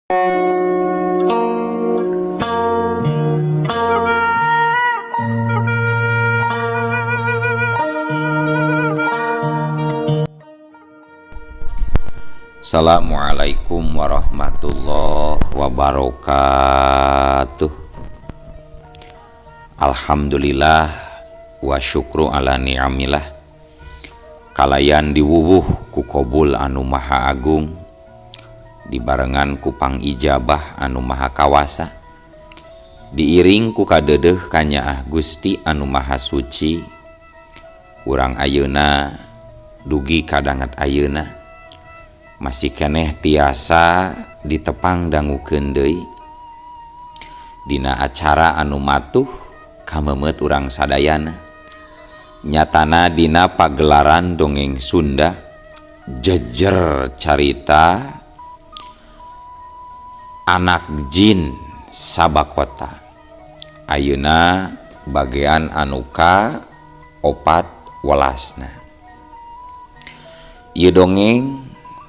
Assalamualaikum warahmatullahi wabarakatuh. Alhamdulillah wa syukru ala ni'amillah. Kalayan diwuwuh ku kobul anu maha agung, dibarengan ku pangijabah anu maha kawasa, diiring ku kadeudeuh kanyaah Gusti anu maha suci. Urang ayeuna dugi kadanget ayeuna masih keneh tiasa ditepang dangukeun deui dina acara anu matuh kamemeut urang sadayana, nyatana dina pagelaran dongeng Sunda jejer carita anak jin Sabakota. Ayeuna bagian anu ka opat welasna. Ieu dongeng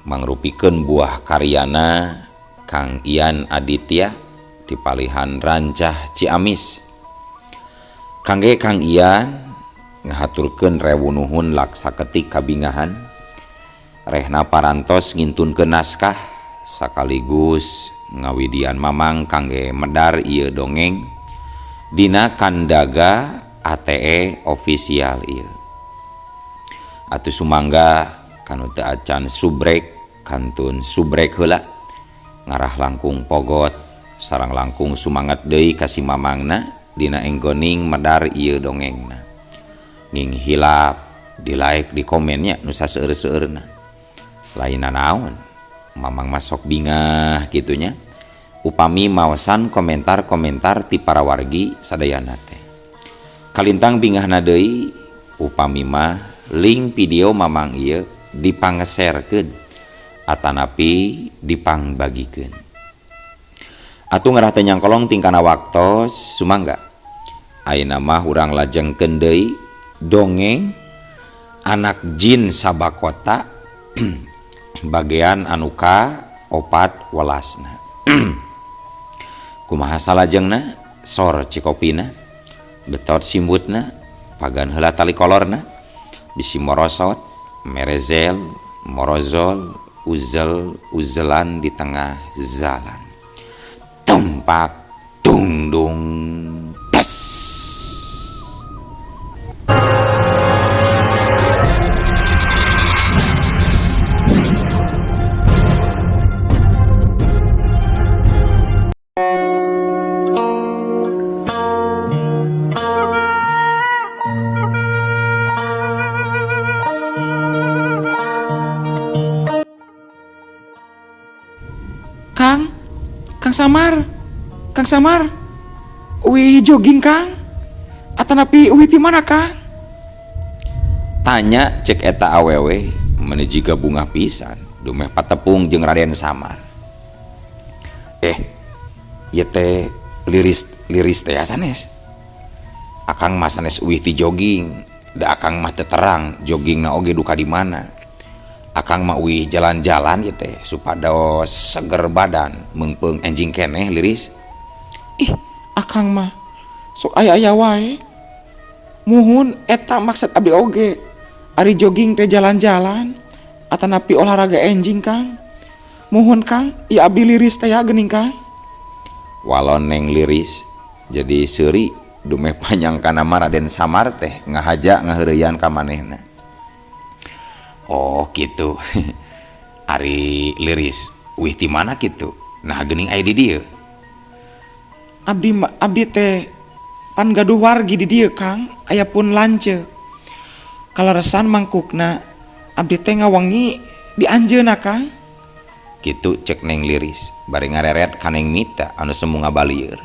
mangrupikeun buah karyana Kang Ian Aditya di palihan Rancah Ciamis. Kangge Kang Ian ngahaturkeun rewu nuhun laksa ketik kabingahan rehna parantos ngintunkeun naskah sakaligus ngawidian mamang kangge medar ieu dongeng dina Kandaga ATE official ieu. Atuh sumangga kanu teu acan subrek kantun subrek heula ngarah langkung pogot sareng langkung sumangat deui ka si mamangna dina enggoning medar ieu dongengna. Nging hilap di like di komennya nu saseueur-seueurna. Lain naon mamang masok bingah kitunya upami maosan komentar-komentar ti para wargi sadayana teh. Kalintang bingahna deui upami mah link video mamang ieu dipangeserkeun atanapi dipangbagikeun. Atuh ngarah teh nyangkolong tingkana waktos sumangga. Ayeuna mah urang lajengkeun deui dongeng anak jin Sabakota bagian anu ka opat welasna. Kumaha salajengna? Sor cikopina, betot simbutna, pagan heula tali kolorna, bisi morosot, merezel, morozol, uzel, uzelan di tengah jalan. Tumpak, dung dung, tes. Kang, Kang Samar, Kang Samar, uih jogging Kang, atanapi uih di mana Kang? Tanya cek eta awewe, meni jiga bunga pisan, dumeh patepung jeung Raden Samar. Ieu teh liris teh sanes. Akang mah sanes uih ti jogging, da akang mah teu terang joggingna oge duka di mana. Akang mah uih jalan-jalan ieu teh supados seger badan meungpeung enjing keneh liris. Ih, akang mah sok aya-aya wae. Muhun eta maksud abdi oge. Ari jogging teh jalan-jalan atanapi olahraga enjing Kang. Muhun Kang, ieu abdi liris teh ya geuning Kang. Walon neng liris jadi seuri dumeh panyangkana mah Raden Samar teh ngahaja ngaheureuyan ka manehna. Oh gitu. Ari liris uih ti mana kitu? Nah geuning aya di dieu. Abdi teh pan gaduh wargi di dieu Kang, aya pun lanceuk. Kaleresan mangkukna abdi teh ngawengi di anjeunna Kang. Kitu cek neng liris bari ngareret ka neng Mita anu semu ngabalieur.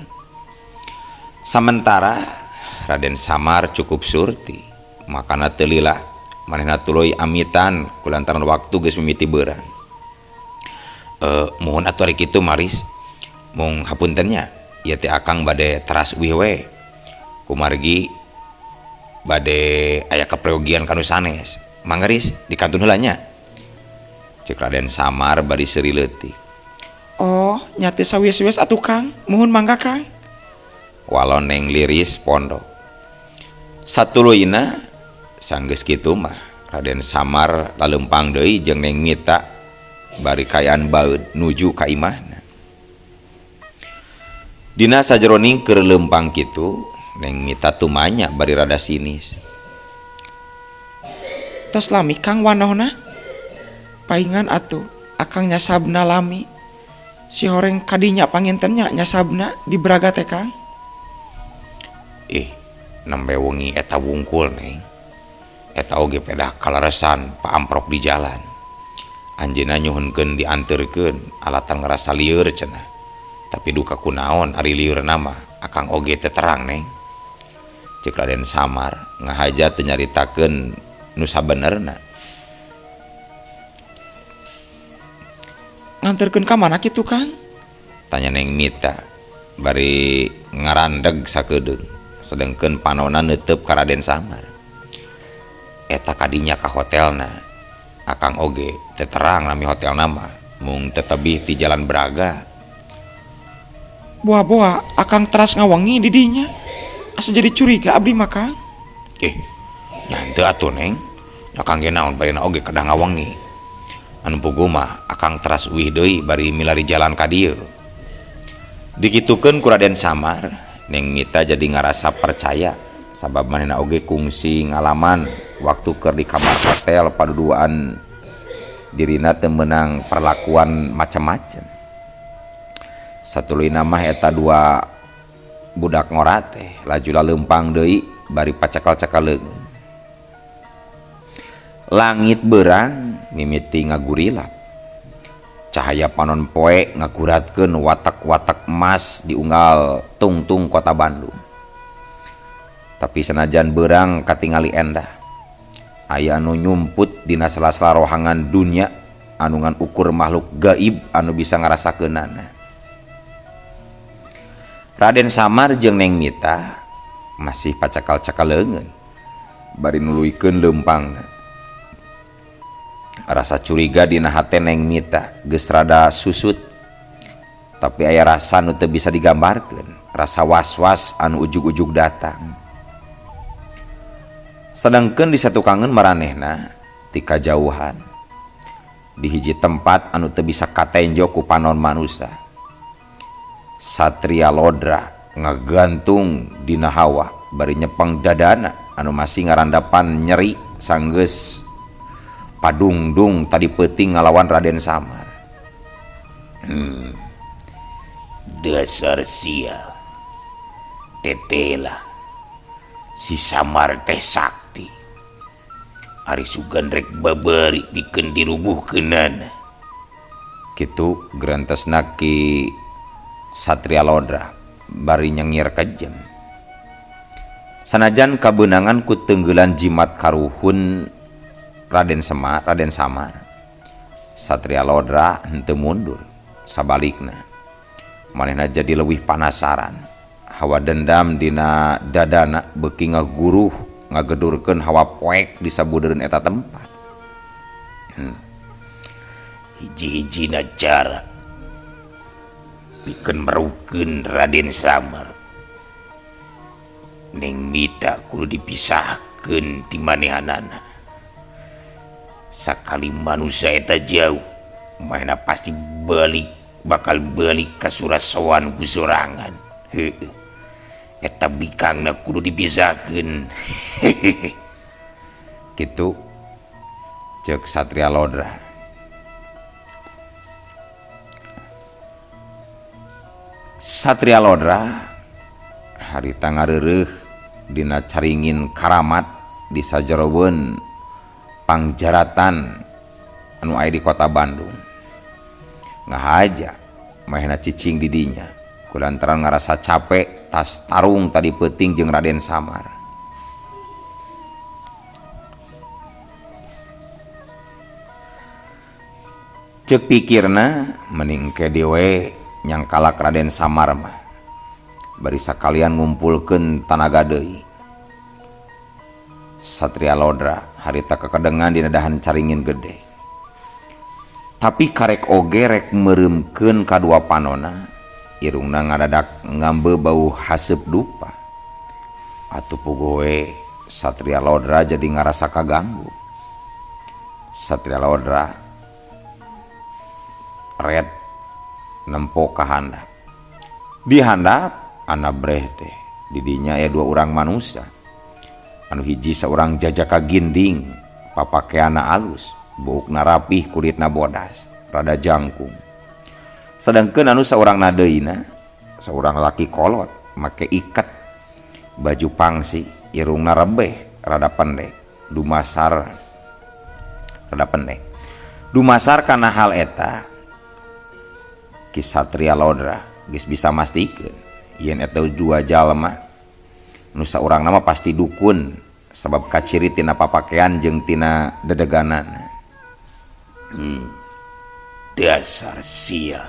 Samentara Raden Samar cukup surti, makana teu lila manehna tuluy amitan kulantaran waktu geus mimiti beurang. Muhun atuh ari kitu Maris, mung hapunten nya ieu teh akang bade teras uih we. Kumargi bade aya kapreogian kanu sanes. Mangga Riz, dikantun heula nya. Cek Raden Samar bari seuri leutik. Oh, nya teu sawios-wios atuh Kang. Muhun mangga Kang. Walon Neng Liris pondok. Satuluyna sanggeus kitu mah Raden Samar laleumpang deui jeung Neng Mita bari kaayaan baeud nuju ka imahna. Dina sajeroning keur leumpang kitu Neng Mita tumanya bari rada sinis. Tos lami Kang wanohna? Paingan atuh akang nyasabna lami. Si horeng kadinya panginten nya nyasabna di Braga teh Kang. Ih, nembe wengi eta wungkul Neng. Eta oge pedah kaleresan paamprok di jalan. Anjeunna nyuhunkeun dianterkeun alatan ngarasa lieur cenah. Tapi duka kunaon ari lieurna mah akang oge teu terang Neng. Ceuk Raden Samar ngahaja teu nyaritakeun nu sabenerna. Nganterkeun ka mana kitu Kang? Tanya Neng Mita bari ngarandeg sakedeung sedengkeun panona neuteub ka Raden Samar. Eta kadinya ka hotelna. Akang oge teu terang nami hotelna mah mung tetebih ti Jalan Braga. Boa-boa akang teras ngawengi di dinya. Asa jadi curiga abdi mah Kang. Nya henteu atuh Neng. Da kang ge naon barina oge kedah ngawengi. Anu puguh mah akang teras uih deui bari milari jalan ka dieu. Dikitukeun ku Raden Samar, Neng Mita jadi ngarasa percaya sabab manehna oge kungsi ngalaman waktu keur di kamar hotel paduduaan dirina teu meunang perlakuan macem-macem. Satuluyna mah eta dua budak ngora teh laju laleumpang deui bari pacakal-cakal leungeun. Langit beurang mimiti ngagurilap. Cahaya panon poe ngaguratkeun watak-watak emas di unggal tungtung kota Bandung. Tapi sanajan beurang katingali endah. Aya anu nyumput dina sela-sela rohangan dunya anu ngan ukur makhluk gaib anu bisa ngarasakeunana. Raden Samar jeung Neng Mita masih pacakal-cakal leungeun bari nuluykeun leumpangna. Rasa curiga dina hate Neng Mita geus rada susut. Tapi aya rasa nu teu bisa digambarkeun, rasa was-was anu ujug-ujug datang. Sedengkeun di satukangeun maranehna ti kajauhan. Di hiji tempat anu teu bisa katenjo ku panon manusa. Satria Lodra ngagantung dina hawa bari nyepeng dadana anu masih ngarandapan nyeri sanggeus padungdung tadi peuting ngalawan Raden Samar. Dasar sia. Tetela. Si Samar teh sakti. Ari sugan rek babari pikeun dirubuhkeunana. Kitu gerentesna Ki Satria Lodra bari nyengir kejem. Sanajan kabeunangan ku tenggelan jimat karuhun Raden Semar, Raden Samar. Satria Lodra henteu mundur, sabalikna manehna jadi leuwih panasaran. Hawa dendam dina dadana beuki ngaguruh ngagedurkeun hawa poek di sabudereun eta tempat. Hiji-hijina cara pikeun meruhkeun Raden Samar. Neng Mita kudu dipisahkeun ti manehanana. Sakali manusia eta jauh, manehna pasti balik, bakal balik ka Surasowan ku sorangan. Heueuh. Eta bikangna kudu dipisahkeun. Kitu ceuk Satria Lodra. Satria Lodra harita ngareureuh dina caringin karamat di sajeroweun pangjaratan anu aya di kota Bandung. Ngahaja manehna cicing di dinya kulantaran ngarasa capek tas tarung tadi peuting jeung Raden Samar. Ceuk pikirna mending ke dewe nyangkalak Raden Samar mah bari sakalian ngumpulkeun tanaga deui. Satria Lodra harita kekedengan dina dahan caringin gede. Tapi karek oge rek meureumkeun kadua panona, irungna ngadadak ngambe bau haseup dupa. Atuh puguh we Satria Lodra jadi ngarasa kaganggu. Satria Lodra red nempo ka handap. Di handap anabreh teh didinya aya dua urang manusia. Anu hiji saurang jajaka ginding, papakeanna alus, buukna rapih, kulitna bodas, rada jangkung. Sedangkeun anu saurang nadeuna, saurang laki kolot, make iket, baju pangsi, irungna rebeh, rada pendek, dumasar rada pendek. Dumasar kana hal eta, Ki Satria Lodra geus bisa mastikeun yen eta dua jalma nu saurangna mah pasti dukun sabab kaciri tina papakean jeung tina dedeganan. Dasar sia.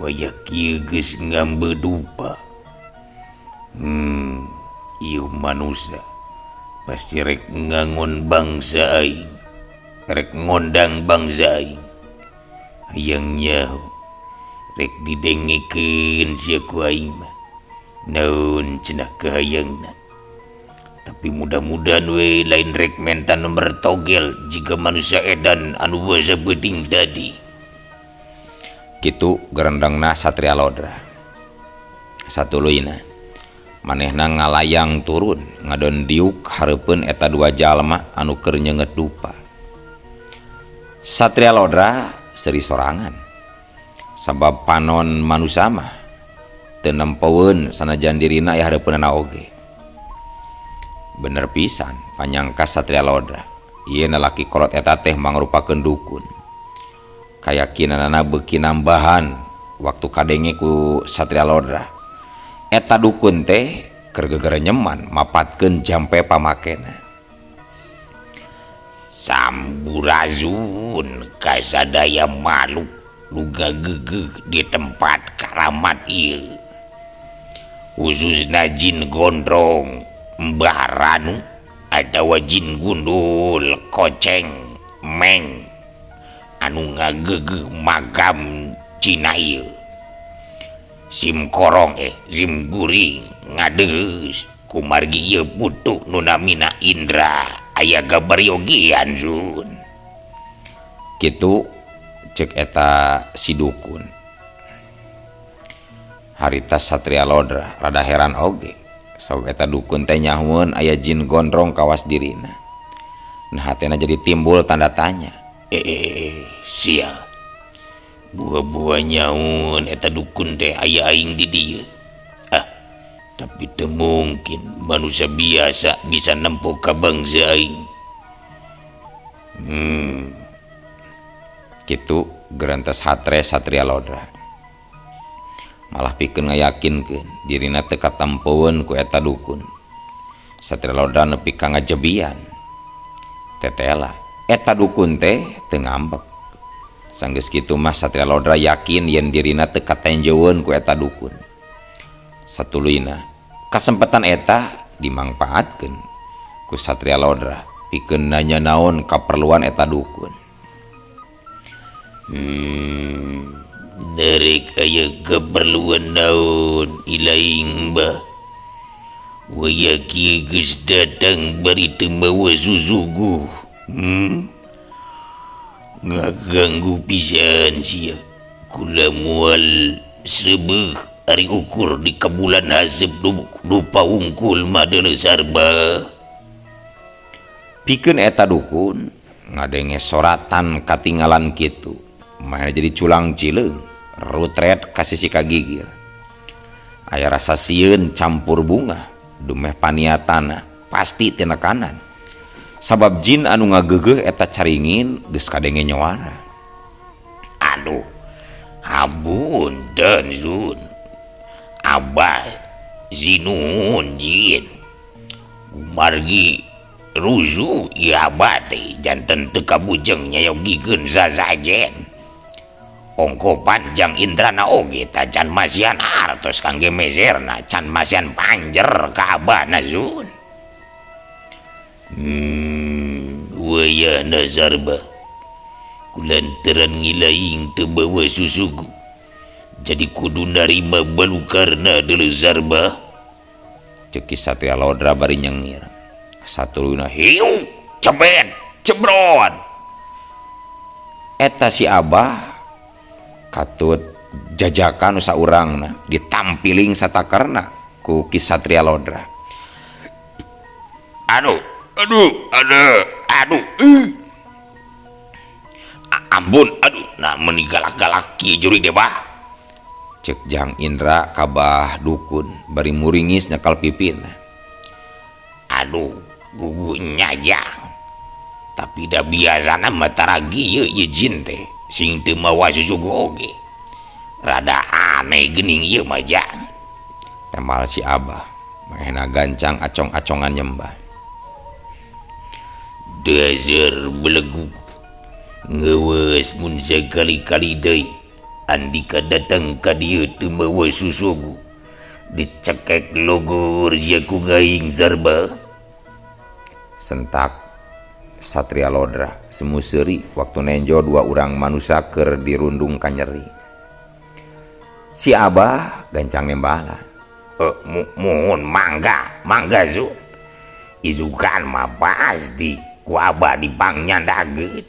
Wayah kieu geus ngambe dupa. Ieu manusia pasti rek ngangon bangsa aing, rek ngondang bangsa aing. Hayang nyaho rek didengekeun sia ku aing mah. Naon cenah kahayangna. Tapi mudah-mudahan we lain rek menta nomor togel jika manusia edan anu basa beuting tadi. Kitu gerendengna Satria Lodra. Satuluyna manehna ngalayang turun ngadon diuk hareupeun eta dua jalma anu keur nyeungeut dupa. Satria Lodra seuri sorangan sabab panon manusa mah teu nempoeun sanajan dirina aya hareupeunana oge. Bener pisan panyangka Satria Lodra yen lalaki kolot eta teh mangrupakeun dukun. Kayakinanana beuki nambahan waktu kadenge ku Satria Lodra eta dukun teh keur gegerenyeman mapatkeun jampe pamakena. Samburazun kasadaya makhluk nu gagegeuh di tempat karamat ieu, khususna jin gondrong Mbah Ranu atawa jin gundul koceng meng anu ngagegeuh makam Cina ieu. Sim korong sim guring ngadeus kumargi ieu putu nu namina Indra aya gabaryogian Zun. Kitu cek eta si dukun. Harita Satria Lodra rada heran oge sabab eta dukun teh nyahueun aya jin gondrong kawas dirina. Nah hatena jadi timbul tanda tanya. Sial. Buah-buah nyaun eta dukun teh aya aing di dieu. Ah, tapi teu mungkin manusia biasa bisa nempo ka bangsa aing. Kitu gerentas hatre Satria Lodra. Malah pikeun ngayakinkeun dirina teu katempoeun ku eta dukun. Satria Lodra nepi ka ngajebian. Tetela eta dukun teh teu ngambek. Sanggeus kitu mah Satria Lodra yakin yen dirina teu katenjoeun ku eta dukun. Satuluyna kasempatan eta dimangpaatkeun ku Satria Lodra pikeun nanya naon kaperluan eta dukun. Nerek aya keperluan naon ilaing bah. Waya kieu geus datang bari teu mawa susuguh. Ngaganggu pisan sia. Kula moal seubeuh ari ukur di kabulan haseup dupa wungkul mah deuleu sarba. Pikeun eta dukun ngadenge soratan katinggalan kitu. Mah jadi culang cileung, rutret ka sisi kagigir. Aya rasa sieun campur bunga, dumeh paniatana pasti tina kanan. Sabab jin anu ngagegeuh eta caringin geus kadenge nyawara. Aduh, habun dan zun. Abah zinun jin. Margi rusuh ieu abah teh janten teu kabujeng nyayogikeun sasajen. Ongko panjang indrana oge tacan masihan artos kangge meserna can masihan panjer ka abahna zun. Wayahna sarba. Kulantaran ngilaing teu bawa susugu jadi kudu narima balukarna deuleu Zarba. Cek Ki Satria Lodra bari nyengir. Satuluyna hiu cebet cebrot. Eta si Abah katut jajakan nu saurangna ditampiling satakerna ku Ki Satria Lodra. Aduh, aduh, aduh, aduh. Ampun, aduh, nah meni galak-galak kieu jurig deh bah. Cek Jang Indra kabah dukun bari muringis nyekal pipina. Aduh, gugunya jang. Tapi da biasana mah taragi ieu ieu jin teh sing teu mawa susugu oge. Rada aneh geuning ieu mah jang. Temal si Abah mahena gancang acong-acongan nyembah. Dasar belegu ngeuweus mun sakali-kali deui Andika datang ka dieu teu mawa susugu dicekek logor sia ku aing Zarba. Sentak Satria Lodra semu seuri waktu nenjo dua urang manusia keur dirundung kanyeri. Si Abah gancang nembalan. Muhun mangga mangga zu izukan mah pasti ku Abah dipangnyandagkeun.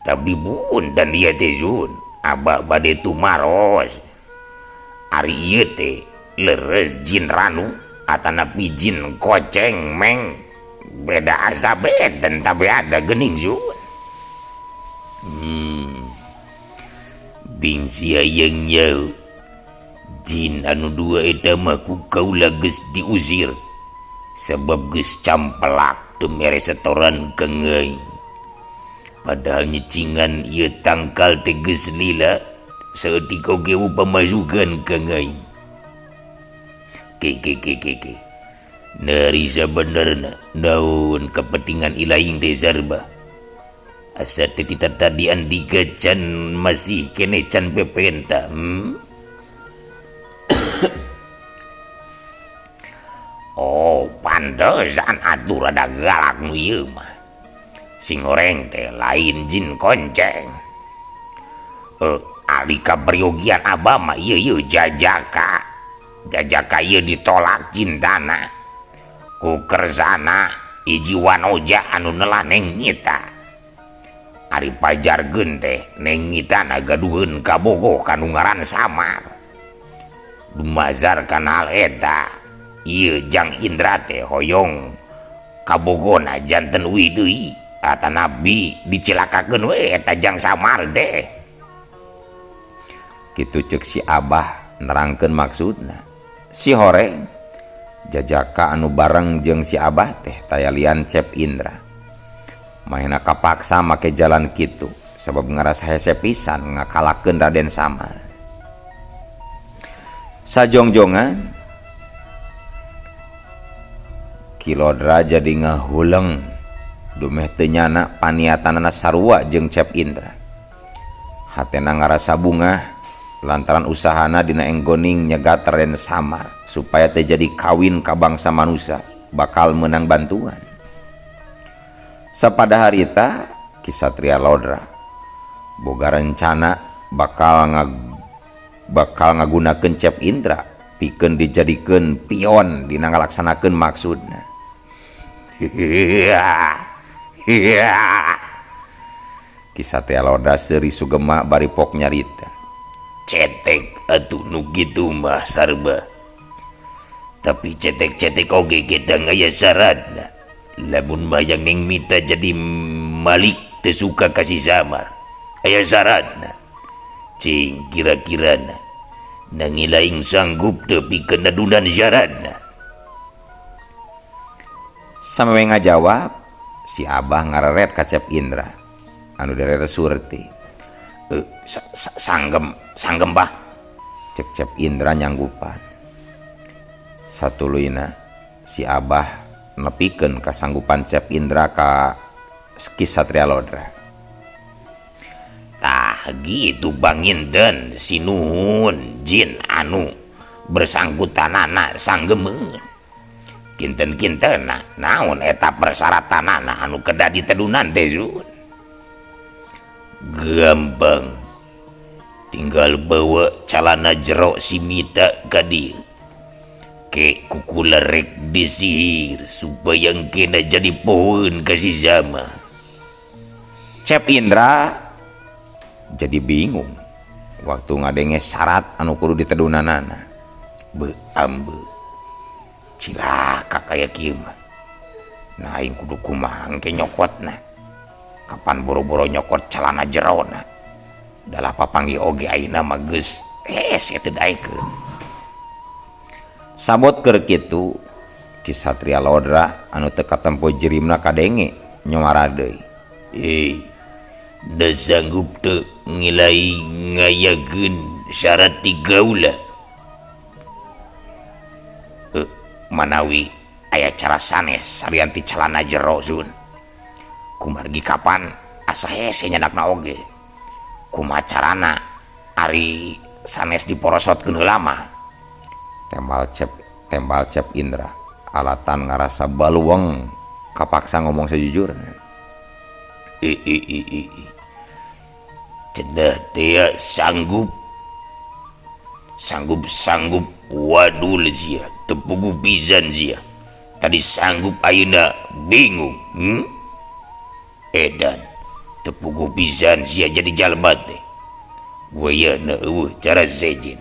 Tapi bun dan dia teh zun Abah bade tumaros. Ari ieu teh leres jin ranu atanapi jin koceng meng beda asa beden tapi ada geuning zun. Bing sia yang nyaho jin anu dua eta mah ku kaula geus diusir sebab geus campelak teu mere setoran ka aing. Padahal nyecingan ieu tangkal teh geus lila saeutik oge pamasukan ka aing. Ke ke ke ke ke. Nari sabenerna naon kepentingan ilaing teh Zarba. Asa teh tadi Andika can masih kene can pepenta. Oh, pandesan atuh rada galak nu ieu mah. Sing goreng teh lain jin konceng. Alika peryogian Abah mah ieu ieu jajaka. Jajaka ieu ditolak cintana. Ku kersana hiji wanoja anu nelah neng nyita. Ari pajargeun teh neng nyitana gaduheun kabogoh kanu ngaran Samar. Dumazar kana hal eta ieu Jang Indra teh hoyong kabogona janten uih deui atanapi dicilakakeun we eta Jang Samar teh. Kitu ceuk si Abah nerangkeun maksudna. Si horeng jajaka anu bareng jeung si Abah teh tayalian Cep Indra. Mahena kapaksa make jalan kitu sabab ngarasa hese pisan ngakalakeun Raden Samar. Sajongjongan Ki Lodra jadi ngahuleng dumeh teu nyana paniatanana sarua jeung Cep Indra. Hatena ngarasa bungah lantaran usahana dina enggoning nyegat Raden Samar supaya teu jadi kawin ka bangsa manusia bakal menang bantuan. Sapada harita Ki Satria Lodra boga rencana bakal ngagunakeun Cep Indra pikeun dijadikeun pion dina ngalaksanakeun maksudna. Ki Satria Lodra seuri sugema bari pok nyarita. Cetek atuh nu kitu mah sarba. Tapi cetek-cetek oge kita aya syaratna. Lamun mayang neng mita jadi malik teu suka kasih Samar. Aya syaratna. Cing kira-kirana nangilaing sanggup teu pikeun nadunan syaratna. Sampe ngajawab si Abah ngareret ka Cep Indra anu derere surti. Sanggem sanggem bah. Cek Cep Indra nyanggupan. Satuluyna si Abah nepikeun kasanggupan Cep Indra ka Ki Satria Lodra. Tah gitu banginten sinuhun jin anu bersangkutanana sanggemeun. Kinten-kintenna naon eta persyaratanana anu kedah ditedunan teh zun. Gampang tinggal bawa calana jero si Mita ka dieu ke kukula rek disihir supaya kena jadi pohon kasih sama. Cep Indra jadi bingung waktu ngadenge syarat anu kudu ditedunanana. Be ambe cilaka kaya kieu mah. Nah aing kudu kumaha engke nyokotna. Kapan boro-boro nyokot celana jerona. Dalah papanggih oge ayeuna mah geus hese teu daekeun. Sabot keur kitu Ki Satria Lodra anu teu katempo jirimna kadenge nyomara deui. Da sanggup teu ngilai ngayakeun syarat ti gaula. Manawi aya cara sanes salian ti calana jero zun. Kumargi kapan asa hese nyandakna oge. Kumaha carana ari sanes diporosotkeun heula mah. Tembal Cep Indra alatan ngarasa baluweng kapaksa ngomong sejujurnya. Cenah teh sanggup sanggup wadul sia tepugu pisan sia. Tadi sanggup ayeuna bingung. Edan tepugu pisan sia jadi jalma teh. Wayahna eueuh cara sejen.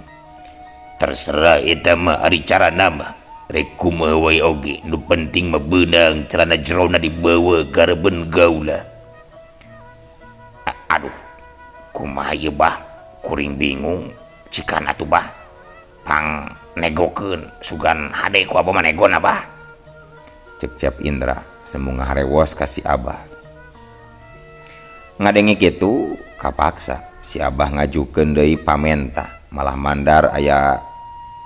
Terserah eta mah ari cara nama. Rek kumaha wae oge nu penting mah beunang celana jerona dibawa gareben gaula. Aduh, kumaha ieu bah? Kuring bingung cikan atuh bah. Pang negokeun sugan hade ku abah mah negon abah. Cek Cep Indra semu ngaharewos ka si Abah. Ngadenge kitu kapaksa si Abah ngajukeun deui pamenta malah mandar aya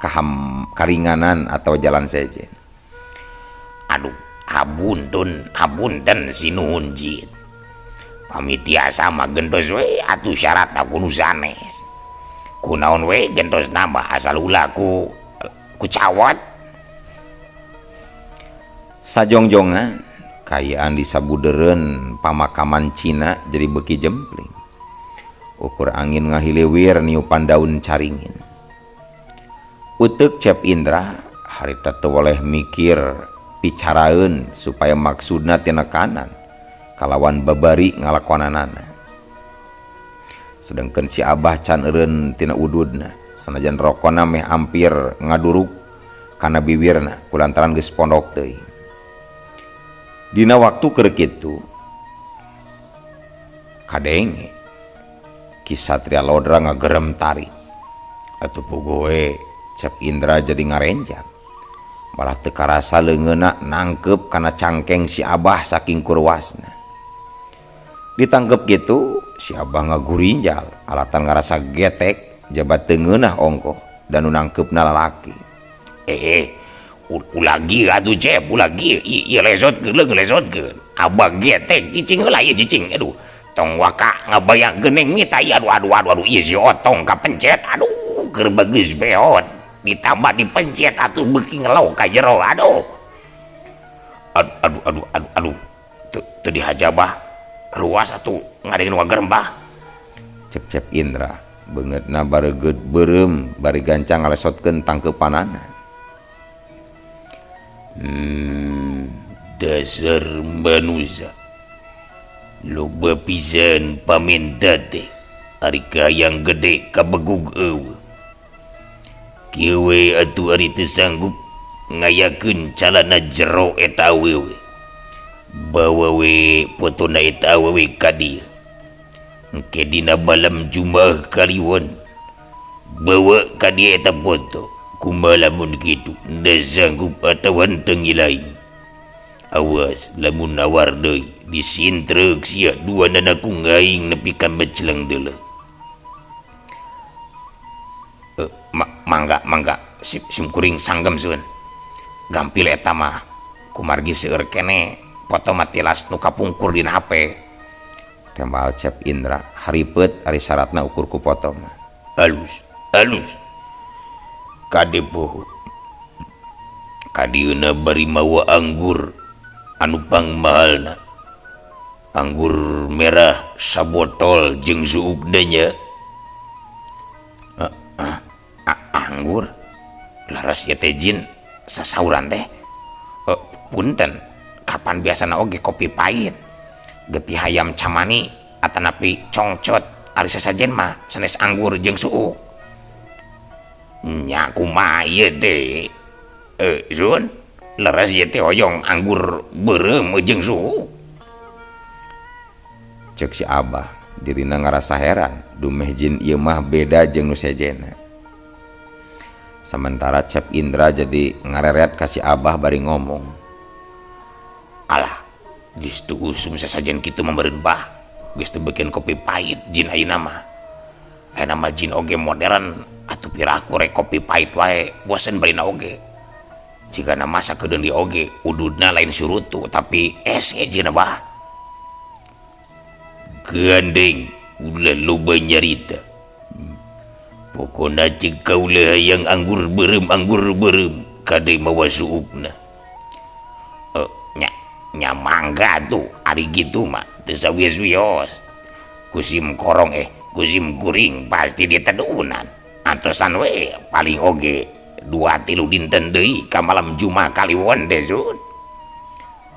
kaham karinganan atau jalan sejen. Aduh, abuntun abunten sinuhun jin. Pami tiasa mah gentos we atuh syarat aku nu sanes. Kunaon we gentos nambah asal ulah ku cawat. Sajongjongan kayaan di sabudeureun pamakaman Cina jadi beuki jempling. Ukur angin ngahiliwir niupan daun caringin. Uteuk Cep Indra harita teu woleh mikir picaraeun supaya maksudna tinekanan kalawan babari ngalakonanana. Sedengkeun si Abah can eureun tina ududna sanajan rokona meh ampir ngaduruk kana bibirna kulantaran geus pondok teuing. Dina waktu keur kitu kadenge Ki Satria Lodra ngagerem tarik. Atuh puguh Cep Indra jadi ngarenjak. Malah teu karasa leungeunna nangkep kana cangkeng si Abah saking kurwasna. Ditangkep gitu si Abah ngagurinjal alatan ngarasa getek jabat teu ngeunah ongkoh dan nu nangkepna lalaki. Ulah kieu atuh Cep, ulah kieu. Ieu lesotkeun, leungeun lesotkeun. Abah getek cicing heula ieu cicing. Aduh, tong waka ngabayangkeun neng Mita ieu. Aduh aduh aduh aduh ieu si Otong kapencet. Aduh, keur bagus behot. Ditambah dipencet atuh beuki ngelok ka jero. Aduh. Aduh aduh aduh aduh aduh. Teu dihajabah. Ruas atuh ngadengin wagerem bah. Cep Cep Indra beungeutna baregeut beureum bari gancang ngalesotkeun tangkeupanana. Dasar manusia. Loba pisan pamenta teh. Ari kahayang gede kabegug eueuh. Kieu we atuh ari teu sanggup ngayakeun calana jero eta awewe. Bawa we fotona eta awewe ka dieu. Engke dina malam Jumaah Kaliwon. Bawa ka dieu eta foto. Kumaha lamun kitu da sanggup atawa henteu ngilai. Awas lamun nawar deui disintreuk sia duanana ku aing nepi ka meceleng deuleu. Mangga mangga sim kuring sanggem sun. Gampil eta mah kumargi seueur kene foto mah tilas nu kapungkur dina HP. Tembal Cep Indra haripeut ari syaratna ukur ku foto mah. Alus, alus. Kade poho. Kadieuna bari mawa anggur anu pangmahalna. Anggur merah sabotol jeung suukna nya. Anggur laras ieu teh jin sasauran teh. Punten kapan biasana oge kopi pahit getih hayam camani atanapi congcot ari sasajen mah sanes anggur jeung suuk. Nya kumaha ieu teh? Zun, leres ieu teh hoyong anggur beureum jeung suuk. Cek si Abah dirina ngarasa heran dumeh jin ieu mah beda jeung nu sejena. Sementara Cep Indra jadi ngareret ka si Abah bari ngomong. Alah, geus teu usum sasajen kitu mah meureun bah. Geus teu beukeun kopi pahit jin ayeuna mah. Ayeuna mah jin oge modern atuh piraku rek kopi pahit wae bosen barina oge. Jigana masa kedeung di oge ududna lain surutu tapi es jeung bah. Gandeng ulah loba nyarita. Pokona cek kaula hayang anggur beureum kade mawa suukna. Nya nya mangga tuh ari kitu mah teu sawios-wios. Kusim korong kusim kuring pasti ditedunan. Antosan we paling oge 2-3 dinten deui ka malam Jumat kaliwon teh Zun.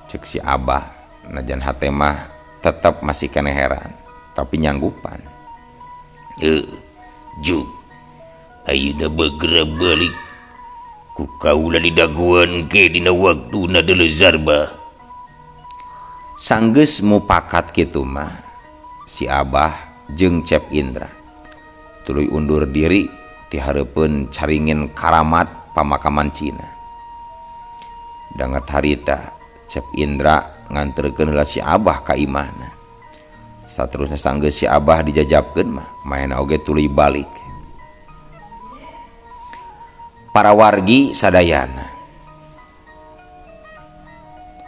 Cek si Abah najan hate mah tetep masih keneh heran tapi nyanggupan. Juk ayeuna bagera balik ku kaula didagoan ke dina waktuna deuleu zarba. Sanggeus mupakat kitu mah si Abah jeung Cep Indra tuluy undur diri ti hareupeun caringin karamat pamakaman Cina. Danget harita Cep Indra nganterkeun heula si Abah ka imahna. Saterusna sanggeus si Abah dijajabkeun mah maena oge tuluy balik. Para wargi sadayana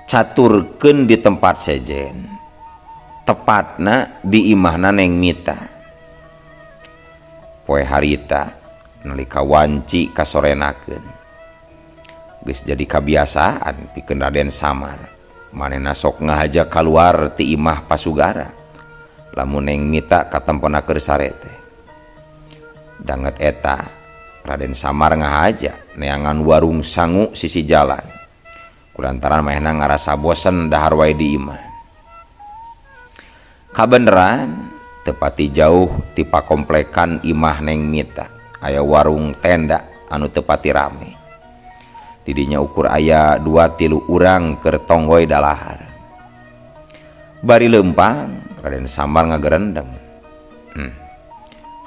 caturkeun di tempat sejen, tepatna di imahna Neng Mita. Poe harita nalika wanci kasorenakeun geus jadi kabiasaan pikeun Raden Samar. Manehna sok ngahaja kaluar ti imah pasugara lamun Neng Mita katempona keur sare teh. Danget eta Raden Samar ngahaja neangan warung sangu sisi jalan kulantaran manehna ngarasa bosen dahar wae di imah. Kabeneran tepati jauh ti pakomplekan imah Neng Mita aya warung tenda anu tepati rame. Didinya ukur aya 2-3 urang keur tonggoy dalahar. Bari leumpang Raden Samar ngagerendeng.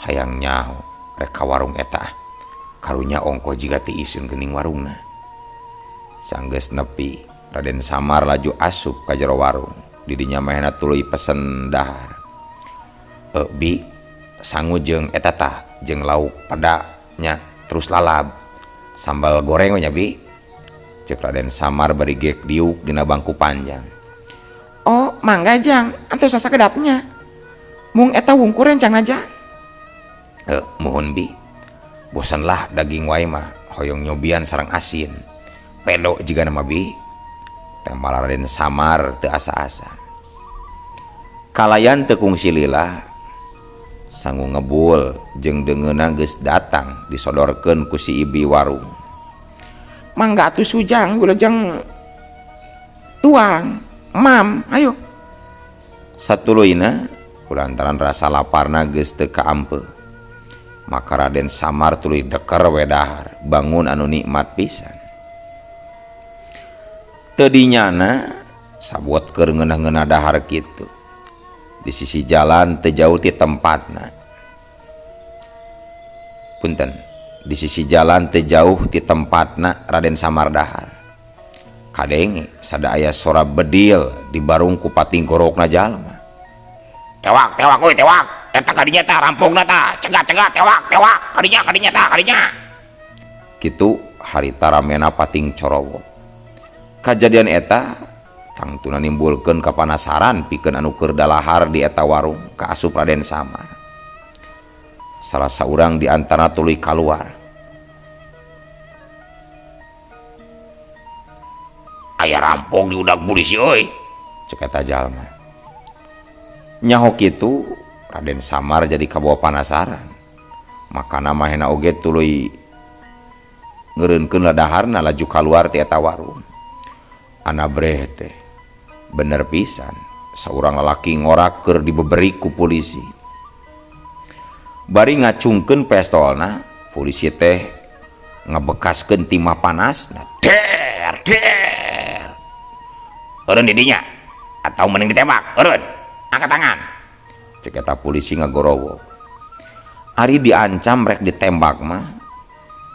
Hayang nyaho rek ka warung eta. Karunya ongko jiga ti isun geuning warungna. Sanggeus nepi Raden Samar laju asup ka jero warung. Didinya manehna tuluy pesen dahar. Bi sangu jeung eta tah jeung lauk pedanya terus lalab sambal goreng nya bi. Cek Raden Samar bari gek diuk dina bangku panjang. Oh mangga jang antos sasakedapnya. Mung eta wungkur rencang aja. Mohon bi. Bosanlah daging wae mah hoyong nyobian sareng asin. Pedo jiga nama bi. Tembal Raden Samar teu asa-asa. Kalayan teu kungsi lila sangu ngebul jeung deungeunna geus datang disodorkeun ku si ibi warung. Mangga atuh sujang gulejeng tuang mam ayo. Satuluyna kulantaran rasa laparna geus teu kaampeu. Maka Raden Samar tuluy deker we dahar bangun anu nikmat pisan. Teu dinyana sabuat keur ngeunah-ngeunah dahar kitu. Di sisi jalan teu jauh ti tempatna. Punten, di sisi jalan teu jauh ti tempatna Raden Samar dahar. Kadenge sada aya sora bedil di barung ku patingkorokna jalma. Tewak, tewak euy, tewak. Eta kadinya tah rampungna tah, cegah-cegah tewak, tewak, kadinya kadinya tah, kadinya. Kitu harita ramena pating corowo. Kajadian eta tangtuna nimbulkeun kapanasaran pikeun anu keur dalahar di eta warung ka asup Raden Samar. Salah saurang di antara tuluy kaluar. Aya rampung diudak polisi euy, cek eta jalma. Nyaho kitu Raden Samar jadi kabawa panasaran. Makana mahena oge tuluy ngeureunkeun ladaharna laju kaluar ti eta warung. Anabreh teh bener pisan saurang lalaki ngora keur dibeberi ku polisi. Bari ngacungkeun pestolna, polisi teh ngabekaskeun timah panasna. Der der. Eureun di dinya atau mending ditembak, eureun. Angkat tangan. Cek eta polisi ngagorowo. Ari diancam rek ditembak mah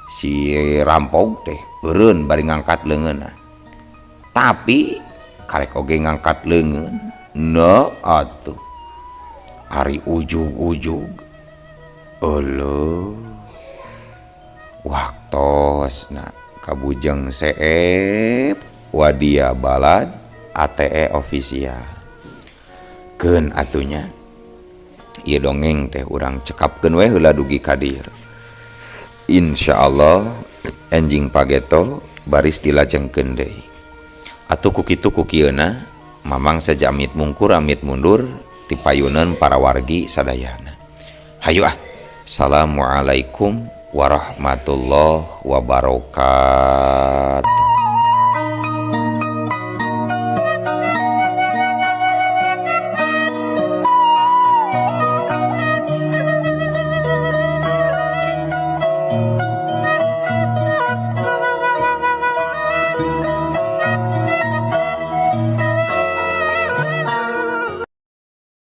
si rampok teh eureun bari ngangkat leungeunna. Tapi karek oge ngangkat leungeun, no atuh. Ari ujug-ujug. Euleuh. Waktosna kabujeng seep wadia balad ATE official. Keun atunya ieu dongeng teh urang cekapkeun we heula dugi ka dieu. Insyaallah enjing pageto baris dilajengkeun deui. Atuh ku kitu ku kieuna Mamang saja amit mungkur amit mundur ti payuneun para wargi sadayana. Hayu ah. Assalamualaikum warahmatullahi wabarakatuh.